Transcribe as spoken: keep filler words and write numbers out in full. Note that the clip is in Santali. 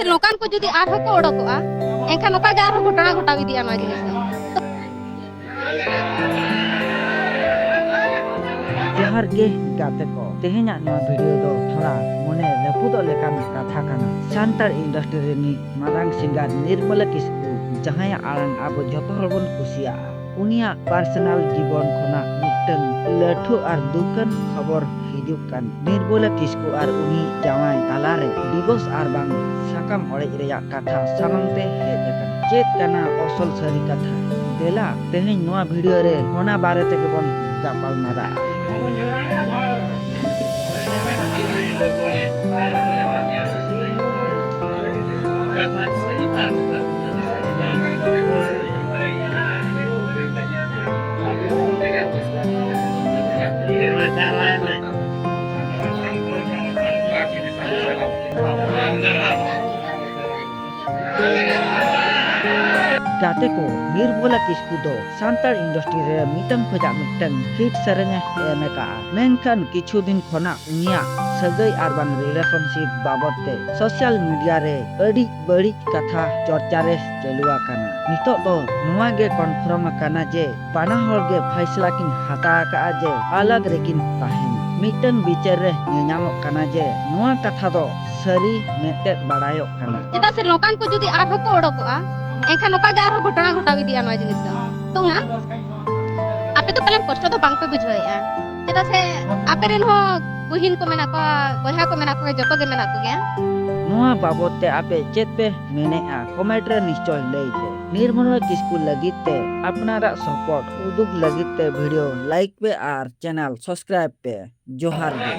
ᱱᱚᱝᱠᱟᱱ ᱠᱚ ᱡᱩᱫᱤ ᱟᱨᱦᱚᱸ ᱠᱚ ᱚᱰᱚᱠᱚᱜᱼᱟ, ᱮᱱᱠᱷᱟᱱ ᱱᱚᱝᱠᱟ ᱜᱮ ᱟᱨᱦᱚᱸ ᱜᱷᱚᱴᱚᱱᱟ ᱜᱷᱚᱴᱟᱣ ᱤᱫᱤᱜᱼᱟ ᱱᱚᱣᱟ ᱡᱤᱱᱤᱥ ᱫᱚ᱾ ᱡᱚᱦᱟᱨ ᱜᱮ ᱜᱟᱛᱮ ᱠᱚ, ᱛᱮᱦᱮᱧᱟᱜ ᱱᱚᱣᱟ ᱵᱷᱤᱰᱤᱭᱳ ᱫᱚ ᱛᱷᱚᱲᱟ ᱢᱚᱱᱮ ᱨᱟᱹᱯᱩᱫᱚᱜ ᱞᱮᱠᱟᱱ ᱠᱟᱛᱷᱟ ᱠᱟᱱᱟ᱾ ᱥᱟᱱᱛᱟᱲ ᱤᱱᱰᱟᱥᱴᱨᱤ ᱨᱤᱱᱤᱡ ᱢᱟᱨᱟᱝ ᱥᱤᱝᱜᱟᱨ ᱱᱤᱨᱢᱚᱞᱟ ᱠᱤᱥᱠᱩ, ᱡᱟᱦᱟᱸᱭᱟᱜ ᱟᱲᱟᱝ ᱟᱵᱚ ᱡᱚᱛᱚ ᱦᱚᱲ ᱵᱚᱱ ᱠᱩᱥᱤᱭᱟᱜᱼᱟ, ᱩᱱᱤᱭᱟᱜ ᱯᱟᱨᱥᱚᱱᱟᱞ ᱡᱤᱵᱚᱱ ᱠᱷᱚᱱᱟᱜ ᱢᱤᱫᱴᱟᱝ ᱞᱟᱹᱴᱷᱩ ᱟᱨ ᱫᱩᱠᱟᱱ ᱠᱷᱚᱵᱚᱨ ᱦᱤᱡᱩᱜ ᱠᱟᱱ ᱱᱤᱨᱢᱚᱞᱟ ᱠᱤᱥᱠᱩ ᱟᱨ ᱩᱱᱤ ᱡᱟᱶᱟᱭ ᱛᱟᱞᱟᱨᱮ ᱰᱤᱵᱳᱨᱥ ᱟᱨ ᱵᱟᱝ ᱥᱟᱠᱟᱢ ᱚᱲᱮᱡ ᱨᱮᱭᱟᱜ ᱠᱟᱛᱷᱟ ᱥᱟᱢᱟᱝ ᱛᱮ ᱦᱮᱡ ᱟᱠᱟᱱᱟ᱾ ᱪᱮᱫ ᱠᱟᱱᱟ ᱚᱥᱚᱞ ᱥᱟᱹᱨᱤ ᱠᱟᱛᱷᱟ? ᱫᱮᱞᱟ, ᱛᱮᱦᱮᱧ ᱱᱚᱣᱟ ᱵᱷᱤᱰᱤᱭᱳ ᱨᱮ ᱚᱱᱟ ᱵᱟᱨᱮ ᱛᱮᱜᱮ ᱵᱚᱱ ᱜᱟᱯᱟᱞ ᱢᱟᱨᱟᱜᱼᱟ᱾ ᱜᱟᱛᱮ ᱠᱚ, ᱱᱤᱨᱢᱚᱞᱟ ᱠᱤᱥᱠᱩ ᱫᱚ ᱥᱟᱱᱛᱟᱲ ᱤᱱᱰᱟᱥᱴᱨᱤ ᱨᱮ ᱢᱤᱫᱴᱟᱝ ᱠᱷᱚᱱᱟᱜ ᱢᱤᱫᱴᱟᱝ ᱦᱤᱴ ᱥᱮᱨᱮᱧ ᱮ ᱮᱢ ᱟᱠᱟᱫᱼᱟ, ᱢᱮᱱᱠᱷᱟᱱ ᱠᱤᱪᱷᱩ ᱫᱤᱱ ᱠᱷᱚᱱᱟᱜ ᱩᱱᱤᱭᱟᱜ ᱥᱟᱹᱜᱟᱹᱭ ᱟᱨ ᱵᱟᱝ ᱨᱤᱞᱮᱥᱚᱱᱥᱤᱯ ᱵᱟᱵᱚᱫ ᱛᱮ ᱥᱳᱥᱟᱞ ᱢᱤᱰᱤᱭᱟ ᱨᱮ ᱟᱹᱰᱤ ᱵᱟᱹᱲᱤᱡ ᱠᱟᱛᱷᱟ ᱪᱚᱨᱪᱟ ᱨᱮ ᱪᱟᱹᱞᱩ ᱟᱠᱟᱱᱟ᱾ ᱱᱤᱛᱚᱜ ᱫᱚ ᱱᱚᱣᱟ ᱜᱮ ᱠᱚᱱᱯᱷᱟᱨᱢ ᱟᱠᱟᱱᱟ ᱡᱮ ᱵᱟᱱᱟ ᱦᱚᱲ ᱜᱮ ᱯᱷᱟᱭᱥᱞᱟ ᱠᱤᱱ ᱦᱟᱛᱟᱣ ᱟᱠᱟᱫᱼᱟ ᱡᱮ ᱟᱞᱟᱜᱽ ᱨᱮᱠᱤᱱ ᱛᱟᱦᱮᱱ᱾ ᱢᱤᱫᱴᱟᱝ ᱵᱤᱪᱟᱹᱨ ᱨᱮ ᱧᱮᱧᱟᱢᱚᱜ ᱠᱟᱱᱟ ᱡᱮ ᱱᱚᱣᱟ ᱠᱟᱛᱷᱟ ᱫᱚ ᱥᱟᱹᱨᱤ ᱢᱮᱱᱛᱮ ᱵᱟᱲᱟᱭᱚᱜ ᱠᱟᱱᱟ᱾ ᱪᱮᱫᱟᱜ ᱥᱮ ᱱᱚᱝᱠᱟᱱ ᱠᱚ ᱡᱩᱫᱤ ᱟᱨᱦᱚᱸ ᱠᱚ ᱚᱰᱚᱠᱚᱜᱼᱟ, ᱮᱱᱠᱷᱟᱱ ᱱᱚᱝᱠᱟ ᱜᱮ ᱟᱨᱦᱚᱸ ᱜᱷᱚᱴᱚᱱᱟ ᱜᱷᱚᱴᱟᱣ ᱤᱫᱤᱜᱼᱟ ᱱᱚᱣᱟ ᱡᱤᱱᱤᱥ ᱫᱚ᱾ ᱛᱚ ᱢᱟ, ᱟᱯᱮ ᱫᱚ ᱯᱟᱞᱮᱱ ᱠᱚᱥᱴᱚ ᱫᱚ ᱵᱟᱝ ᱯᱮ ᱵᱩᱡᱷᱟᱹᱣᱮᱫᱼᱟ, ᱪᱮᱫᱟᱜ ᱥᱮ ᱟᱯᱮ ᱨᱮᱱ ᱦᱚᱸ ᱵᱩᱦᱤᱱ ᱠᱚ ᱢᱮᱱᱟᱜ ᱠᱚᱣᱟ, ᱵᱚᱭᱦᱟ ᱠᱚ ᱢᱮᱱᱟᱜ ᱠᱚᱜᱮᱭᱟ, ᱡᱚᱛᱚ ᱜᱮ ᱢᱮᱱᱟᱜ ᱠᱚᱜᱮᱭᱟ᱾ ᱱᱚᱣᱟ ᱵᱟᱵᱚᱫ ᱛᱮ ᱟᱯᱮ ᱪᱮᱫ ᱯᱮ ᱢᱮᱱᱮᱫᱼᱟ? ᱠᱚᱢᱮᱱᱴ ᱨᱮ ᱱᱤᱥᱪᱚᱭ ᱞᱟᱹᱭ ᱯᱮ᱾ ᱱᱤᱨᱢᱚᱞᱟ ᱠᱤᱥᱠᱩ ᱞᱟᱹᱜᱤᱫ ᱛᱮ ᱟᱯᱱᱟᱨᱟᱜ ᱥᱟᱯᱳᱨᱴ ᱩᱫᱩᱜ ᱞᱟᱹᱜᱤᱫ ᱛᱮ ᱵᱷᱤᱰᱤᱭᱳ ᱞᱟᱭᱤᱠ ᱯᱮ ᱟᱨ ᱪᱮᱱᱮᱞ ᱥᱟᱵᱥᱠᱨᱟᱭᱤᱵ ᱯᱮ᱾ ᱡᱚᱦᱟᱨ ᱜᱮ᱾